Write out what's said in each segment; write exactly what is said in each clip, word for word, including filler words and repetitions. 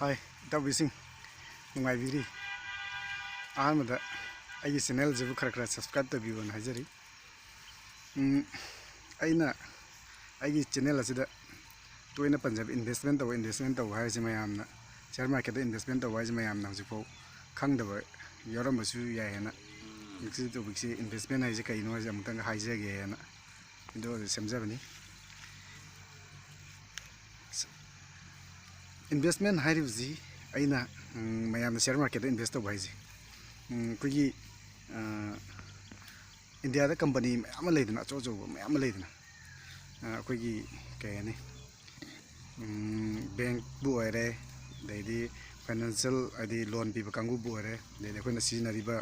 ꯍꯥꯏ, ꯏꯇꯥꯎꯕꯤꯁꯤꯡ, ꯅꯨꯡꯉꯥꯏꯕꯤꯔꯤ? ꯑꯍꯥꯟꯕꯗ ꯑꯩꯒꯤ ꯆꯦꯅꯦꯜꯁꯤꯕꯨ ꯈꯔ ꯈꯔ ꯁꯕꯁꯀ꯭ꯔꯥꯏꯕ ꯇꯧꯕꯤꯌꯣꯅ ꯍꯥꯏꯖꯔꯤ꯫ ꯎꯝ, ꯑꯩꯅ ꯑꯩꯒꯤ ꯆꯦꯅꯦꯜ ꯑꯁꯤꯗ ꯇꯣꯏꯅ ꯄꯟꯖꯕ ꯏꯟꯚꯦꯁꯃꯦꯟ ꯇꯧꯕ, ꯏꯟꯚꯦꯁꯃꯦꯟ ꯇꯧꯕ ꯍꯥꯏꯁꯦ ꯃꯌꯥꯝꯅ, ꯁꯤꯌꯥꯔ ꯃꯥꯔꯀꯦꯠꯇ ꯏꯟꯚꯦꯁꯃꯦꯟ ꯇꯧꯕ ꯍꯥꯏꯁꯦ ꯃꯌꯥꯝꯅ ꯍꯧꯖꯤꯛꯐꯥꯎ ꯈꯪꯗꯕ ꯌꯥꯎꯔꯝꯕꯁꯨ ꯌꯥꯏ ꯍꯥꯏꯅ꯫ ꯍꯧꯖꯤꯛꯀꯤ ꯇꯣꯄꯤꯛꯁꯤ, ꯏꯟꯚꯦꯁꯃꯦꯟ ꯍꯥꯏꯁꯦ ꯀꯩꯅꯣ ꯍꯥꯏꯁꯦ ꯑꯃꯨꯛꯇꯪ ꯍꯥꯏꯖꯒꯦꯅ ꯚꯤꯗꯤꯑꯣ ꯑꯁꯤ ꯁꯦꯝꯖꯕꯅꯤ꯫ ꯏꯟꯚꯦꯁꯃꯦꯟ ꯍꯥꯏꯔꯤꯕꯁꯤ ꯑꯩꯅ, ꯎꯝ, ꯃꯌꯥꯝꯅ ꯁꯤꯌꯥꯔ ꯃꯥꯔꯀꯦꯠꯇ ꯏꯟꯚꯦꯁ ꯇꯧꯕ ꯍꯥꯏꯁꯦ, ꯎꯝ, ꯑꯩꯈꯣꯏꯒꯤ, ꯑ, ꯏꯟꯗꯤꯌꯥꯗ ꯀꯝꯄꯅꯤ ꯃꯌꯥꯝ ꯑꯃ ꯂꯩꯗꯅ, ꯑꯆꯧ ꯑꯆꯧꯕ ꯃꯌꯥꯝ ꯑꯃ ꯂꯩꯗꯅ, ꯑ, ꯑꯩꯈꯣꯏꯒꯤ ꯀꯩ ꯍꯥꯏꯅꯤ, ꯎꯝ, ꯕꯦꯡꯛꯄꯨ ꯑꯣꯏꯔꯦ, ꯑꯗꯩꯗꯤ ꯐꯥꯏꯅꯥꯟꯁꯤꯌꯦꯜ, ꯍꯥꯏꯗꯤ ꯂꯣꯟ ꯄꯤꯕ ꯀꯥꯡꯕꯨꯕꯨ ꯑꯣꯏꯔꯦ, ꯑꯗꯩꯗꯤ ꯑꯩꯈꯣꯏꯅ ꯁꯤꯖꯤꯟꯅꯔꯤꯕ,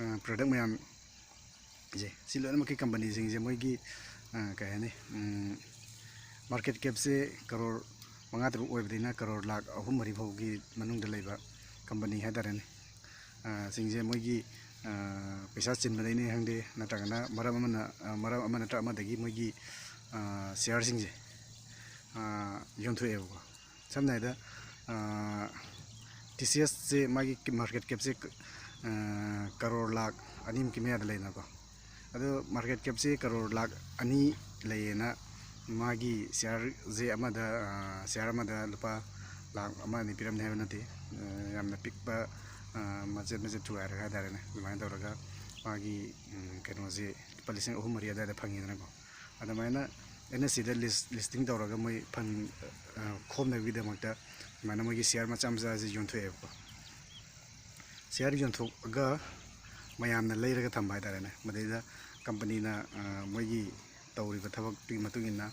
ꯑ, ꯄ꯭ꯔꯗꯛ ꯃꯌꯥꯝ ꯁꯦ, ꯁꯤ ꯂꯣꯏꯅꯃꯛꯀꯤ ꯀꯝꯄꯅꯤꯁꯤꯡꯁꯦ ꯃꯣꯏꯒꯤ, ꯑ, ꯀꯩ ꯍꯥꯏꯅꯤ, ꯎꯝ, ꯃꯥꯔꯀꯦꯠ ꯀꯦꯞꯁꯦ ꯀꯔꯣꯔ ꯃꯉꯥ ꯇꯔꯨꯛ ꯑꯣꯏꯕꯗꯩꯅ ꯀꯔꯣꯔ ꯂꯥꯈ ꯑꯍꯨꯝ ꯃꯔꯤ ꯐꯥꯎꯒꯤ ꯃꯅꯨꯡꯗ ꯂꯩꯕ ꯀꯝꯄꯅꯤ ꯍꯥꯏꯇꯥꯔꯦꯅꯦ꯫ ꯑ, ꯁꯤꯡꯁꯦ ꯃꯣꯏꯒꯤ, ꯑ, ꯄꯩꯁꯥ ꯆꯤꯟꯕꯗꯩꯅꯤ ꯈꯪꯗꯦ, ꯅꯠꯇ꯭ꯔꯒꯅ ꯃꯔꯝ ꯑꯃꯅ, ꯑ, ꯃꯔꯝ ꯑꯃ ꯅꯠꯇ꯭ꯔ ꯑꯃꯗꯒꯤ ꯃꯣꯏꯒꯤ, ꯑ, ꯁꯤꯌꯥꯔꯁꯤꯡꯁꯦ, ꯑ, ꯌꯣꯟꯊꯣꯛꯑꯦꯕꯀꯣ꯫ ꯁꯝꯅ ꯍꯥꯏꯗ, ꯑ, ꯇꯤ ꯁꯤ ꯑꯦꯁꯁꯦ ꯃꯥꯒꯤ ꯃꯥꯔꯀꯦꯠ ꯀꯦꯞꯁꯦ, ꯑ, ꯀꯔꯣꯔ ꯂꯥꯈ ꯑꯅꯤꯃꯨꯛꯀꯤ ꯃꯌꯥꯗ ꯂꯩꯅꯀꯣ꯫ ꯑꯗꯣ ꯃꯥꯔꯀꯦꯠ ꯀꯦꯞꯁꯦ ꯀꯔꯣꯔ ꯂꯥꯈ ꯑꯅꯤ ꯂꯩꯌꯦꯅ, ꯃꯥꯒꯤ ꯁꯤꯌꯥꯔꯁꯦ ꯑꯃꯗ, ꯑ, ꯁꯤꯌꯥꯔ ꯑꯃꯗ ꯂꯨꯄꯥ ꯂꯥꯈ ꯑꯃ ꯑꯅꯤ ꯄꯤꯔꯝꯅꯤ ꯍꯥꯏꯕ ꯅꯠꯇꯦ꯫ ꯑ, ꯌꯥꯝꯅ ꯄꯤꯛꯄ, ꯑ, ꯃꯆꯦꯠ ꯃꯆꯦꯠ ꯊꯨꯒꯥꯏꯔꯒ ꯍꯥꯏꯇꯥꯔꯦꯅꯦ, ꯑꯗꯨꯃꯥꯏꯅ ꯇꯧꯔꯒ ꯃꯥꯒꯤ, ꯎꯝ, ꯀꯩꯅꯣꯁꯦ ꯂꯨꯄꯥ ꯂꯤꯁꯤꯡ ꯑꯍꯨꯝ ꯃꯔꯤ ꯑꯗꯨꯋꯥꯏꯗ ꯐꯪꯉꯤꯗꯅꯀꯣ꯫ ꯑꯗꯨꯃꯥꯏꯅ ꯑꯦꯟ ꯑꯦꯁ ꯁꯤꯗ ꯂꯤꯁ-, ꯂꯤꯁꯇꯤꯡ ꯇꯧꯔꯒ ꯃꯣꯏ ꯐꯟ, ꯑ, ꯈꯣꯝꯅꯕꯒꯤꯗꯃꯛꯇ ꯑꯗꯨꯃꯥꯏꯅ ꯃꯣꯏꯒꯤ ꯁꯤꯌꯥꯔ ꯃꯆꯥ ꯃꯆꯥꯁꯦ ꯌꯣꯟꯊꯣꯛꯑꯦꯕꯀꯣ꯫ ꯁꯤꯌꯥꯔ ꯌꯣꯟꯊꯣꯛꯑꯒ ꯃꯌꯥꯝꯅ ꯂꯩꯔꯒ ꯊꯝꯕ ꯍꯥꯏꯇꯥꯔꯦꯅꯦ꯫ ꯃꯗꯩꯗ ꯀꯝꯄꯅꯤꯅ, ꯑ, ꯃꯣꯏꯒꯤ ꯇꯧꯔꯤꯕ ꯊꯕꯛꯇꯨꯒꯤ ꯃꯇꯨꯡ ꯏꯟꯅ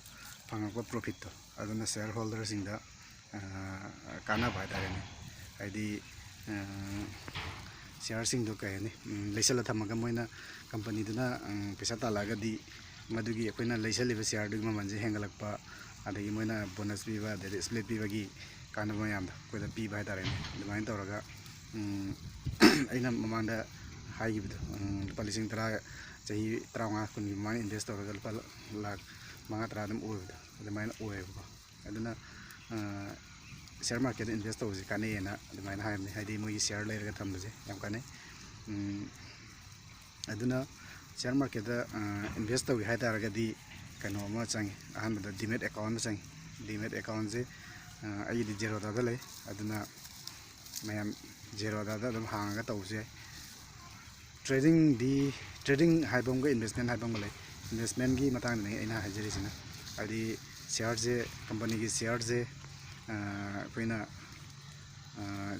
ꯐꯪꯉꯛꯄ ꯄ꯭ꯔꯣꯐꯤꯠꯇꯣ, ꯑꯗꯨꯅ ꯁꯤꯌꯥꯔ ꯍꯣꯜꯗꯔꯁꯤꯡꯗ, ꯑ, ꯀꯥꯟꯅꯕ ꯍꯥꯏꯇꯥꯔꯦꯅꯦ꯫ ꯍꯥꯏꯗꯤ, ꯑ, ꯁꯤꯌꯥꯔꯁꯤꯡꯗꯣ ꯀꯩ ꯍꯥꯏꯅꯤ, ꯎꯝ, ꯂꯩꯁꯜꯂ ꯊꯝꯃꯒ ꯃꯣꯏꯅ, ꯀꯝꯄꯅꯤꯗꯨꯅ, ꯎꯝ, ꯄꯩꯁꯥ ꯇꯥꯜꯂꯛꯑꯒꯗꯤ ꯃꯗꯨꯒꯤ ꯑꯩꯈꯣꯏꯅ ꯂꯩꯁꯜꯂꯤꯕ ꯁꯤꯌꯥꯔꯗꯨꯒꯤ ꯃꯃꯜꯁꯦ ꯍꯦꯟꯒꯠꯂꯛꯄ, ꯑꯗꯒꯤ ꯃꯣꯏꯅ ꯕꯣꯅꯁ ꯄꯤꯕ, ꯑꯗꯩꯗꯤ ꯁ꯭ꯄ꯭ꯂꯤꯠ ꯄꯤꯕꯒꯤ ꯀꯥꯟꯅꯕ ꯃꯌꯥꯝꯗꯣ ꯑꯩꯈꯣꯏꯗ ꯄꯤꯕ ꯍꯥꯏꯇꯥꯔꯦꯅꯦ꯫ ꯑꯗꯨꯃꯥꯏꯅ ꯇꯧꯔꯒ, ꯎꯝ, ꯑꯩꯅ ꯃꯃꯥꯡꯗ ꯍꯥꯏꯈꯤꯕꯗꯣ, ꯎꯝ, ꯂꯨꯄꯥ ꯂꯤꯁꯤꯡ ꯇꯔꯥ, ꯆꯍꯤ ꯇꯔꯥꯃꯉꯥ ꯀꯨꯟꯒꯤ ꯃꯃꯥꯡꯗ ꯏꯟꯚꯦꯁ ꯇꯧꯔꯒ ꯂꯨꯄꯥ ꯂꯥꯈ ꯃꯉꯥ ꯇꯔꯥ ꯑꯗꯨꯝ ꯑꯣꯏꯕꯗꯣ, ꯑꯗꯨꯃꯥꯏꯅ ꯑꯣꯏꯌꯦꯕꯀꯣ꯫ ꯑꯗꯨꯅ, ꯑ, ꯁꯤꯌꯥꯔ ꯃꯥꯔꯀꯦꯠꯇ ꯏꯟꯚꯦꯁ ꯇꯧꯕꯁꯦ ꯀꯥꯟꯅꯩꯌꯦꯅ ꯑꯗꯨꯃꯥꯏꯅ ꯍꯥꯏꯕꯅꯤ꯫ ꯍꯥꯏꯗꯤ ꯃꯣꯏꯒꯤ ꯁꯤꯌꯥꯔ ꯂꯩꯔꯒ ꯊꯝꯕꯁꯦ ꯌꯥꯝ ꯀꯥꯟꯅꯩ꯫ ꯎꯝ, ꯑꯗꯨꯅ ꯁꯤꯌꯥꯔ ꯃꯥꯔꯀꯦꯠꯇ ꯏꯟꯚꯦꯁ ꯇꯧꯒꯦ ꯍꯥꯏ ꯇꯥꯔꯒꯗꯤ ꯀꯩꯅꯣ ꯑꯃ ꯆꯪꯉꯤ꯫ ꯑꯍꯥꯟꯕꯗ ꯗꯤꯃꯦꯠ ꯑꯦꯀꯥꯎꯟ ꯑꯃ ꯆꯪꯉꯤ꯫ ꯗꯤꯃꯦꯠ ꯑꯦꯀꯥꯎꯟꯁꯦ ꯑꯩꯒꯤꯗꯤ ꯖꯦꯔꯣꯗꯥꯗ ꯂꯩ꯫ ꯑꯗꯨꯅ ꯃꯌꯥꯝ ꯖꯦꯔꯣꯗꯥꯗ ꯑꯗꯨꯝ ꯍꯥꯡꯉꯒ ꯇꯧꯕꯁꯨ ꯌꯥꯏ꯫ ꯇ꯭ꯔꯦꯗꯤꯡꯗꯤ, ꯇ꯭ꯔꯦꯗꯤꯡ ꯍꯥꯏꯕ ꯑꯃꯒ ꯏꯟꯚꯦꯁꯃꯦꯟ ꯍꯥꯏꯕ ꯑꯃꯒ ꯂꯩ꯫ ꯏꯟꯚꯦꯁꯃꯦꯟꯒꯤ ꯃꯇꯥꯡꯗꯅꯤ ꯑꯩꯅ ꯍꯥꯏꯖꯔꯤꯁꯤꯅ꯫ ꯍꯥꯏꯗꯤ ꯁꯤꯌꯥꯔꯁꯦ, ꯀꯝꯄꯅꯤꯒꯤ ꯁꯤꯌꯥꯔꯁꯦ ꯑꯩꯈꯣꯏꯅ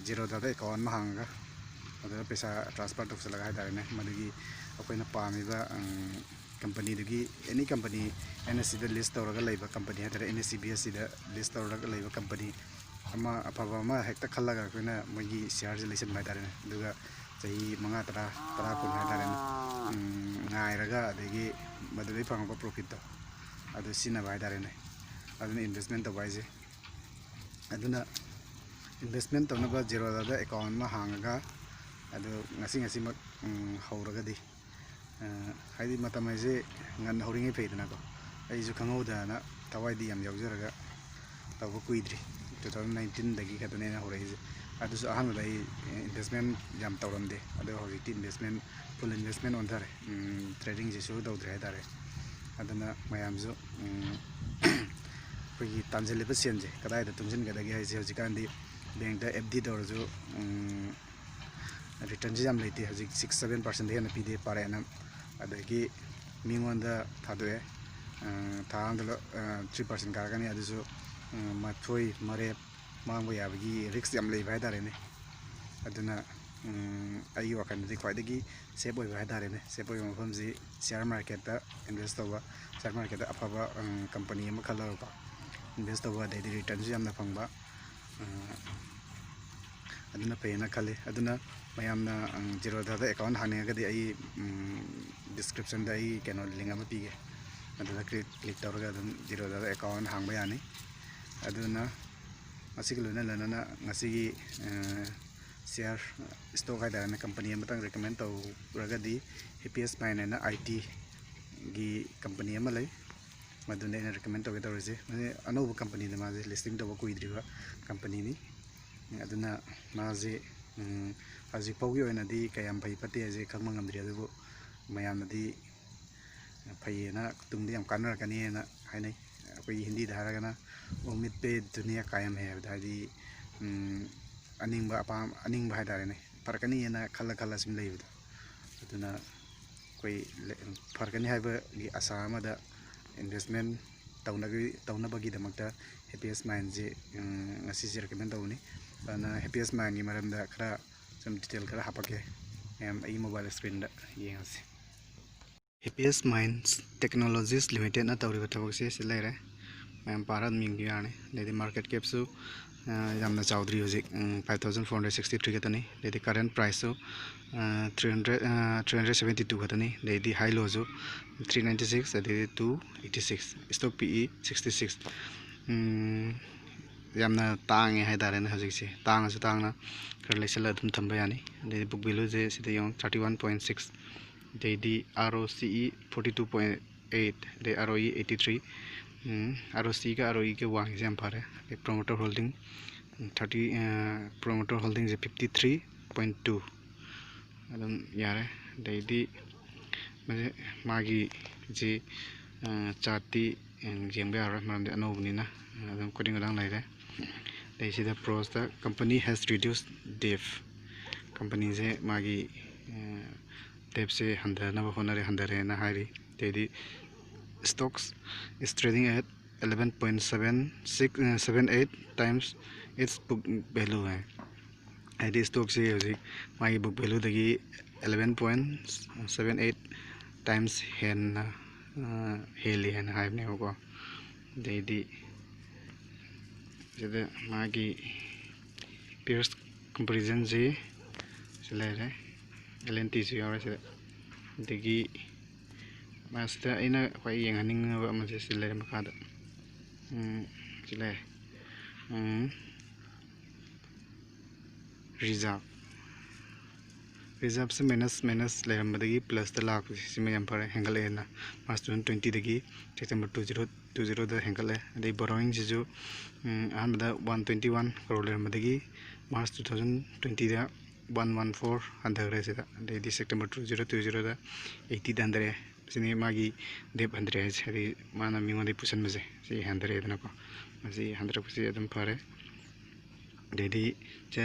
ꯖꯦꯔꯣꯗꯥꯗ ꯑꯦꯀꯥꯎꯟ ꯑꯃ ꯍꯥꯡꯉꯒ ꯑꯗꯨꯗ ꯄꯩꯁꯥ ꯇ꯭ꯔꯥꯟꯁꯐꯔ ꯇꯧꯁꯤꯜꯂꯒ ꯍꯥꯏ ꯇꯥꯔꯦꯅꯦ, ꯃꯗꯨꯒꯤ ꯑꯩꯈꯣꯏꯅ ꯄꯥꯝꯃꯤꯕ ꯀꯝꯄꯅꯤꯗꯨꯒꯤ, ꯑꯦꯅꯤ ꯀꯝꯄꯅꯤ ꯑꯦꯟ ꯑꯦꯁ ꯁꯤꯗ ꯂꯤꯁ ꯇꯧꯔꯒ ꯂꯩꯕ ꯀꯝꯄꯅꯤ ꯍꯥꯏ ꯇꯥꯔꯦ, ꯑꯦꯟ ꯑꯦꯁ ꯁꯤ ꯕꯤ ꯑꯦꯁ ꯁꯤꯗ ꯂꯤꯁ ꯇꯧꯔꯒ ꯂꯩꯕ ꯀꯝꯄꯅꯤ ꯑꯃ, ꯑꯐꯕ ꯑꯃ ꯍꯦꯛꯇ ꯈꯜꯂꯒ ꯑꯩꯈꯣꯏꯅ ꯃꯣꯏꯒꯤ ꯁꯤꯌꯥꯔꯁꯦ ꯂꯩꯁꯟꯕ ꯍꯥꯏ ꯇꯥꯔꯦꯅꯦ꯫ ꯑꯗꯨꯒ ꯆꯍꯤ ꯃꯉꯥ, ꯇꯔꯥ, ꯇꯔꯥ, ꯀꯨꯟ ꯍꯥꯏ ꯇꯥꯔꯦꯅꯦ, ꯎꯝ, ꯉꯥꯏꯔꯒ ꯑꯗꯒꯤ ꯃꯗꯨꯗꯩ ꯐꯪꯉꯛꯄ ꯄ꯭ꯔꯣꯐꯤꯠꯇꯣ ꯑꯗꯨ ꯁꯤꯖꯤꯟꯅꯕ ꯍꯥꯏ ꯇꯥꯔꯦꯅꯦ꯫ ꯑꯗꯨꯅ ꯏꯟꯚꯦꯁꯃꯦꯟ ꯇꯧꯕ ꯍꯥꯏꯁꯦ꯫ ꯑꯗꯨꯅ ꯏꯟꯚꯦꯁꯃꯦꯟ ꯇꯧꯅꯕ ꯖꯦꯔꯣꯗꯥꯗ ꯑꯦꯀꯥꯎꯟ ꯑꯃ ꯍꯥꯡꯉꯒ ꯑꯗꯨ ꯉꯁꯤ ꯉꯁꯤꯃꯛ, ꯎꯝ, ꯍꯧꯔꯒꯗꯤ, ꯑ, ꯍꯥꯏꯗꯤ ꯃꯇꯝ ꯍꯥꯏꯁꯦ ꯉꯟꯅ ꯍꯧꯔꯤꯉꯩ ꯐꯩꯗꯅꯀꯣ꯫ ꯑꯩꯁꯨ ꯈꯪꯍꯧꯗꯅ ꯊꯋꯥꯏꯗꯤ ꯌꯥꯝ ꯌꯥꯎꯖꯔꯒ ꯇꯧꯕ ꯀꯨꯏꯗ꯭ꯔꯤ, ꯇꯨ ꯊꯥꯎꯖꯟ ꯅꯥꯏꯟꯇꯤꯟꯗꯒꯤ ꯈꯛꯇꯅꯦ ꯑꯩꯅ ꯍꯧꯔꯛꯏꯁꯦ꯫ ꯑꯗꯨꯁꯨ ꯑꯍꯥꯟꯕꯗ ꯑꯩ ꯏꯟꯚꯦꯁꯃꯦꯟ ꯌꯥꯝ ꯇꯧꯔꯝꯗꯦ, ꯑꯗꯣ ꯍꯧꯖꯤꯛꯇꯤ ꯏꯟꯚꯦꯁꯃꯦꯟ, ꯐꯨꯜ ꯏꯟꯚꯦꯁꯃꯦꯟ ꯑꯣꯟꯊꯔꯦ꯫ ꯎꯝ, ꯇ꯭ꯔꯦꯗꯤꯡꯁꯦ ꯁꯨꯔꯨ ꯇꯧꯗ꯭ꯔꯦ ꯍꯥꯏ ꯇꯥꯔꯦ꯫ ꯑꯗꯨꯅ ꯃꯌꯥꯝꯁꯨ, ꯎꯝ, ꯑꯩꯈꯣꯏꯒꯤ ꯇꯥꯟꯁꯤꯜꯂꯤꯕ ꯁꯦꯟꯁꯦ ꯀꯗꯥꯏꯗ ꯇꯨꯡꯁꯤꯟꯒꯗꯒꯦ ꯍꯥꯏꯁꯦ ꯍꯧꯖꯤꯛꯀꯥꯟꯗꯤ ꯕꯦꯡꯛꯇ ꯑꯦꯐ ꯗꯤ ꯇꯧꯔꯁꯨ, ꯎꯝ, ꯔꯤꯇꯔꯟꯁꯦ ꯌꯥꯝ ꯂꯩꯇꯦ꯫ ꯍꯧꯖꯤꯛ ꯁꯤꯛꯁ ꯁꯚꯦꯟ ꯄꯥꯔꯁꯦꯟꯗ ꯍꯦꯟꯅ ꯄꯤꯗꯦ per annum꯫ ꯑꯗꯒꯤ ꯃꯤꯉꯣꯟꯗ ꯊꯥꯗꯣꯛꯑꯦ, ꯑ, ꯊꯥ ꯑꯃꯗ ꯂꯨꯄꯥ, ꯑ, ꯊ꯭ꯔꯤ ꯄꯥꯔꯁꯦꯟ ꯀꯥꯔꯛꯀꯅꯤ, ꯑꯗꯨꯁꯨ, ꯑ, ꯃꯊꯣꯏ ꯃꯔꯦꯞ ꯃꯥꯡꯕ ꯌꯥꯕꯒꯤ ꯔꯤꯛꯁ ꯌꯥꯝ ꯂꯩꯕ ꯍꯥꯏ ꯇꯥꯔꯦꯅꯦ꯫ ꯑꯗꯨꯅ, ꯎꯝ, ꯑꯩꯒꯤ ꯋꯥꯈꯜꯗꯗꯤ ꯈ꯭ꯋꯥꯏꯗꯒꯤ ꯁꯦꯞ ꯑꯣꯏꯕ ꯍꯥꯏ ꯇꯥꯔꯦꯅꯦ, ꯁꯦꯞ ꯑꯣꯏꯕ ꯃꯐꯝꯁꯤ ꯁꯤꯌꯥꯔ ꯃꯥꯔꯀꯦꯠꯇ ꯏꯟꯚꯦꯁ ꯇꯧꯕ, ꯁꯤꯌꯥꯔ ꯃꯥꯔꯀꯦꯠꯇ ꯑꯐꯕ, ꯎꯝ, ꯀꯝꯄꯅꯤ ꯑꯃ ꯈꯜꯂꯒꯀꯣ ꯏꯟꯚꯦꯁ ꯇꯧꯕ, ꯑꯗꯩꯗꯤ ꯔꯤꯇꯔꯟꯁꯨ ꯌꯥꯝꯅ ꯐꯪꯕ, ꯑ, ꯑꯗꯨꯅ ꯐꯩꯌꯦꯅ ꯈꯜꯂꯤ꯫ ꯑꯗꯨꯅ ꯃꯌꯥꯝꯅ, ꯎꯝ, ꯖꯦꯔꯣꯗꯥꯗ ꯑꯦꯀꯥꯎꯟ ꯍꯥꯡꯅꯤꯡꯉꯒꯗꯤ ꯑꯩ, ꯎꯝ, ꯗꯤꯁꯀ꯭ꯔꯤꯞꯁꯟꯗ ꯑꯩ ꯀꯩꯅꯣ ꯂꯤꯡ ꯑꯃ ꯄꯤꯒꯦ, ꯑꯗꯨꯗ ꯀ꯭ꯂꯤꯛ, ꯀ꯭ꯂꯤꯛ ꯇꯧꯔꯒ ꯑꯗꯨꯝ ꯖꯦꯔꯣꯗꯥꯗ ꯑꯦꯀꯥꯎꯟ ꯍꯥꯡꯕ ꯌꯥꯅꯤ꯫ ꯑꯗꯨꯅ ꯃꯁꯤꯒ ꯂꯣꯏꯅ ꯂꯣꯏꯅꯅ ꯉꯁꯤꯒꯤ, ꯑ, ꯁꯤꯌꯥꯔ, ꯁ꯭ꯇꯣꯛ ꯍꯥꯏ ꯇꯥꯔꯦꯅꯦ, ꯀꯝꯄꯅꯤ ꯑꯃꯇꯪ ꯔꯤꯀꯃꯦꯟ ꯇꯧꯔꯒꯗꯤ ꯍꯦꯄꯤꯌꯦꯁ ꯃꯥꯏꯟ ꯍꯥꯏꯅ ꯑꯥꯏ ꯇꯤꯒꯤ ꯀꯝꯄꯅꯤ ꯑꯃ ꯂꯩ꯫ ꯃꯗꯨꯅꯤ ꯑꯩꯅ ꯔꯤꯀꯃꯦꯟ ꯇꯧꯒꯦ ꯇꯧꯔꯤꯁꯦ꯫ ꯃꯁꯤ ꯑꯅꯧꯕ ꯀꯝꯄꯅꯤꯅꯤ, ꯃꯥꯁꯦ ꯂꯤꯁꯇꯤꯡ ꯇꯧꯕ ꯀꯨꯏꯗ꯭ꯔꯤꯕ ꯀꯝꯄꯅꯤꯅꯤ꯫ ꯑꯗꯨꯅ ꯃꯥꯁꯦ, ꯎꯝ, ꯍꯧꯖꯤꯛ ꯐꯥꯎꯒꯤ ꯑꯣꯏꯅꯗꯤ ꯀꯌꯥꯝ ꯐꯩ ꯐꯠꯇꯦ ꯍꯥꯏꯁꯦ ꯈꯪꯕ ꯉꯝꯗ꯭ꯔꯤ, ꯑꯗꯨꯕꯨ ꯃꯌꯥꯝꯅꯗꯤ ꯐꯩꯌꯦꯅ, ꯇꯨꯡꯗ ꯌꯥꯝ ꯀꯥꯟꯅꯔꯛꯀꯅꯤꯅ ꯍꯥꯏꯅꯩ꯫ ꯑꯩꯈꯣꯏꯒꯤ ꯍꯤꯟꯗꯤꯗ ꯍꯥꯏꯔꯒꯅ "ꯎꯝꯃꯤꯗ ꯄꯦ ꯗꯨꯅꯤꯌꯥ ꯀꯥꯌꯝ ꯍꯦ" ꯍꯥꯏꯕꯗ, ꯍꯥꯏꯗꯤ, ꯎꯝ, ꯑꯅꯤꯡꯕ ꯑꯄꯥꯝ ꯑꯅꯤꯡꯕ ꯍꯥꯏꯇꯥꯔꯦꯅꯦ, ꯐꯔꯛꯀꯅꯤꯅ ꯈꯜꯂ ꯈꯜꯂ ꯁꯨꯝ ꯂꯩꯕꯗꯣ꯫ ꯑꯗꯨꯅ ꯑꯩꯈꯣꯏ ꯂꯦ-, ꯐꯔꯛꯀꯅꯤ ꯍꯥꯏꯕꯒꯤ ꯑꯁꯥ ꯑꯃꯗ ꯏꯟꯚꯦꯁꯃꯦꯟ ꯇꯧꯅꯕꯒꯤ-, ꯇꯧꯅꯕꯒꯤꯗꯃꯛꯇ ꯍꯦꯄꯤꯌꯦꯁ ꯃꯥꯏꯟꯁꯦ, ꯎꯝ, ꯉꯁꯤꯁꯦ ꯔꯤꯀꯃꯦꯟ ꯇꯧꯕꯅꯤ꯫ ꯑꯗꯨꯅ ꯍꯦꯄꯤꯌꯦꯁ ꯃꯥꯏꯟꯒꯤ ꯃꯔꯝꯗ ꯈꯔ ꯁꯨꯝ ꯗꯤꯇꯦꯜ ꯈꯔ ꯍꯥꯄꯛꯀꯦ ꯃꯌꯥꯝ ꯑꯩꯒꯤ ꯃꯣꯕꯥꯏꯜ ꯁ꯭ꯀ꯭ꯔꯤꯟꯗ ꯌꯦꯡꯉꯁꯤ꯫ ꯍꯦꯄꯤꯌꯦꯁ ꯃꯥꯏꯟꯁ ꯇꯦꯛꯅꯣꯂꯣꯖꯤꯁ ꯂꯤꯃꯤꯇꯦꯠꯅ ꯇꯧꯔꯤꯕ ꯊꯕꯛꯁꯦ ꯁꯤ ꯂꯩꯔꯦ, ꯃꯌꯥꯝ ꯄꯥꯔ ꯑꯗꯨꯝ ꯌꯦꯡꯕꯤꯕ ꯌꯥꯔꯅꯤ꯫ ꯑꯗꯩꯗꯤ ꯃꯥꯔꯀꯦꯠ ꯀꯦꯞꯁꯨ, ꯑ, ꯌꯥꯝꯅ ꯆꯥꯎꯗ꯭ꯔꯤ ꯍꯧꯖꯤꯛ, ꯎꯝ, five thousand four hundred sixty three ꯈꯛꯇꯅꯤ꯫ ꯑꯗꯩꯗꯤ ꯀꯔꯦꯟ ꯄ꯭ꯔꯥꯏꯁꯁꯨ, ꯑ, three hundred, ꯑ, three hundred seventy two ꯈꯛꯇꯅꯤ꯫ ꯑꯗꯩꯗꯤ ꯍꯥꯏ ꯂꯣꯁꯨ three ninety six, ꯑꯗꯩꯗꯤ two eighty six, ꯏꯁꯇꯣꯛ ꯄꯤ ꯏ sixty six꯫ ꯎꯝ, ꯌꯥꯝꯅ ꯇꯥꯡꯉꯦ ꯍꯥꯏꯇꯥꯔꯦꯅꯦ ꯍꯧꯖꯤꯛꯁꯦ꯫ ꯇꯥꯡꯉꯁꯨ ꯇꯥꯡꯅ ꯈꯔ ꯂꯩꯁꯜꯂ ꯑꯗꯨꯝ ꯊꯝꯕ ꯌꯥꯅꯤ꯫ ꯑꯗꯩꯗꯤ ꯕꯨꯛ ꯚꯦꯂꯨꯁꯦ ꯁꯤꯗ ꯌꯦꯡꯉꯣ, thirty one point six, ꯑꯗꯩꯗꯤ ꯑꯥꯔ ꯑꯣ ꯁꯤ E forty two point eight, ꯑꯗꯩ ꯑꯥꯔ ꯑꯣ ꯏ eighty three꯫ ꯎꯝ, ꯑꯥꯔ ꯑꯣ ꯁꯤꯒ ꯑꯥꯔ ꯑꯣ ꯏꯒ ꯋꯥꯡꯉꯤꯁꯦ ꯌꯥꯝ ꯐꯔꯦ꯫ ꯑꯗꯩ ꯄ꯭ꯔꯣꯃꯣꯇꯔ ꯍꯣꯜꯗꯤꯡ thirty, ꯑ, promoter ꯍꯣꯜꯗꯤꯡꯁꯦ fifty three point two ꯑꯗꯨꯝ ꯌꯥꯔꯦ꯫ ꯑꯗꯩꯗꯤ ꯃꯁꯤ ꯃꯥꯒꯤ ꯁꯤ, ꯑ, ꯆꯥꯔꯠꯇꯤ, ꯑ, ꯌꯦꯡꯕ ꯌꯥꯔꯔꯣꯏ, ꯃꯔꯝꯗꯤ ꯑꯅꯧꯕꯅꯤꯅ꯫ ꯑꯗꯨꯝ ꯈꯨꯗꯤꯡ ꯈꯨꯗꯥꯡ ꯂꯩꯔꯦ꯫ ꯑꯗꯩ ꯁꯤꯗ ꯄ꯭ꯔꯣꯁꯇ "Company has reduced debt", ꯀꯝꯄꯅꯤꯁꯦ ꯃꯥꯒꯤ, ꯑ, ꯗꯦꯞꯁꯦ ꯍꯟꯊꯅꯕ ꯍꯣꯠꯅꯔꯦ, ꯍꯟꯊꯔꯦꯅ ꯍꯥꯏꯔꯤ꯫ ꯑꯗꯩꯗꯤ "Stocks is trading at eleven point seven six, ꯑ, seven eight times its book value" ꯍꯥꯏ꯫ ꯍꯥꯏꯗꯤ ꯏꯁꯇꯣꯛꯁꯦ ꯍꯧꯖꯤꯛ ꯃꯥꯒꯤ book ꯚꯦꯂꯨꯗꯒꯤ eleven point seven eight times ꯍꯦꯟꯅ, ꯑ, ꯍꯦꯜꯂꯤ ꯍꯥꯏꯅ ꯍꯥꯏꯕꯅꯦꯕꯀꯣ꯫ ꯑꯗꯩꯗꯤ ꯁꯤꯗ ꯃꯥꯒꯤ peers comparisonꯁꯤ ꯁꯤ ꯂꯩꯔꯦ, ꯑꯦꯜ ꯑꯦꯟ ꯇꯤꯁꯨ ꯌꯥꯎꯔꯦ ꯁꯤꯗ꯫ ꯑꯗꯒꯤ ꯃꯁꯤꯗ ꯑꯩꯅ ꯈ꯭ꯋꯥꯏ ꯌꯦꯡꯍꯟꯅꯤꯡꯉꯕ ꯑꯃꯁꯦ ꯁꯤ ꯂꯩꯔꯦ ꯃꯈꯥꯗ꯫ ꯎꯝ, ꯁꯤ ꯂꯩꯔꯦ꯫ ꯎꯝ, reserve꯫ Reserveꯁꯦ minus minus ꯂꯩꯔꯝꯕꯗꯒꯤ plusꯇ ꯂꯥꯛꯄꯁꯦ ꯁꯤꯃ ꯌꯥꯝ ꯐꯔꯦ, ꯍꯦꯟꯒꯠꯂꯛꯑꯦꯅ꯫ March two thousand twentyꯗꯒꯤ September two zero two zeroꯗ ꯍꯦꯟꯒꯠꯂꯦ꯫ ꯑꯗꯩ borrowingꯁꯤꯁꯨ ꯑꯍꯥꯟꯕꯗ one twenty one crore ꯂꯩꯔꯝꯕꯗꯒꯤ March two thousand twentyꯗ one one four ꯍꯟꯊꯈ꯭ꯔꯦ ꯁꯤꯗ꯫ ꯑꯗꯩꯗꯤ September two zero two zeroꯗ eightyꯗ ꯍꯟꯊꯔꯛꯑꯦ꯫ ꯁꯤꯅꯤ ꯃꯥꯒꯤ debt ꯍꯟꯊꯔꯛꯑꯦ ꯍꯥꯏꯁꯦ, ꯍꯥꯏꯗꯤ ꯃꯥꯅ ꯃꯤꯉꯣꯟꯗꯒꯤ ꯄꯨꯁꯟꯕꯁꯦ ꯁꯤ ꯍꯟꯊꯔꯛꯑꯦꯗꯅꯀꯣ꯫ ꯃꯁꯤ ꯍꯟꯊꯔꯛꯄꯁꯤ ꯑꯗꯨꯝ ꯐꯔꯦ꯫ ꯑꯗꯩꯗꯤ ꯁꯦ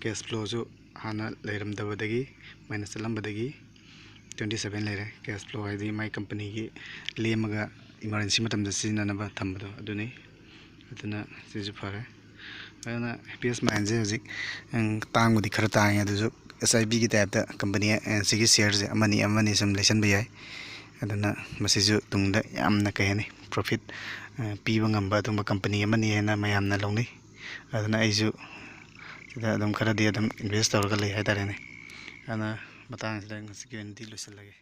cash flowꯁꯨ ꯍꯥꯟꯅ ꯂꯩꯔꯝꯗꯕꯗꯒꯤ minus ꯆꯠꯂꯝꯕꯗꯒꯤ twenty seven ꯂꯩꯔꯦ꯫ Cash flow ꯍꯥꯏꯗꯤ ꯃꯥꯏ companyꯒꯤ ꯂꯦꯝꯃꯒ emergency ꯃꯇꯝꯗ ꯁꯤꯖꯤꯟꯅꯅꯕ ꯊꯝꯕꯗꯣ ꯑꯗꯨꯅꯤ꯫ ꯑꯗꯨꯅ ꯁꯤꯁꯨ ꯐꯔꯦ꯫ ꯑꯗꯨꯅ Happiest Mindꯁꯦ ꯍꯧꯖꯤꯛ ꯇꯥꯡꯕꯨꯗꯤ ꯈꯔ ꯇꯥꯡꯉꯦ, ꯑꯗꯨꯁꯨ SIPꯒꯤ typeꯇ company ꯁꯤꯒꯤ shareꯁꯦ ꯑꯃꯅꯤ ꯑꯃꯅꯤ ꯁꯨꯝ ꯂꯩꯁꯟꯕ ꯌꯥꯏ꯫ ꯑꯗꯨꯅ ꯃꯁꯤꯁꯨ ꯇꯨꯡꯗ ꯌꯥꯝꯅ, ꯀꯩ ꯍꯥꯏꯅꯤ, profit ꯄꯤꯕ ꯉꯝꯕ ꯑꯗꯨꯝꯕ company ꯑꯃꯅꯤ ꯍꯥꯏꯅ ꯃꯌꯥꯝꯅ ꯂꯧꯅꯩ꯫ ꯑꯗꯨꯅ ꯑꯩꯁꯨ ꯁꯤꯗ ꯑꯗꯨꯝ ꯈꯔꯗꯤ ꯑꯗꯨꯝ invest ꯇꯧꯔꯒ ꯂꯩ ꯍꯥꯏꯇꯥꯔꯦꯅꯦ꯫ ꯑꯗꯨꯅ ꯃꯇꯥꯡꯁꯤꯗ ꯉꯁꯤꯒꯤ ꯑꯣꯏꯅꯗꯤ ꯂꯣꯏꯁꯤꯜꯂꯒꯦ꯫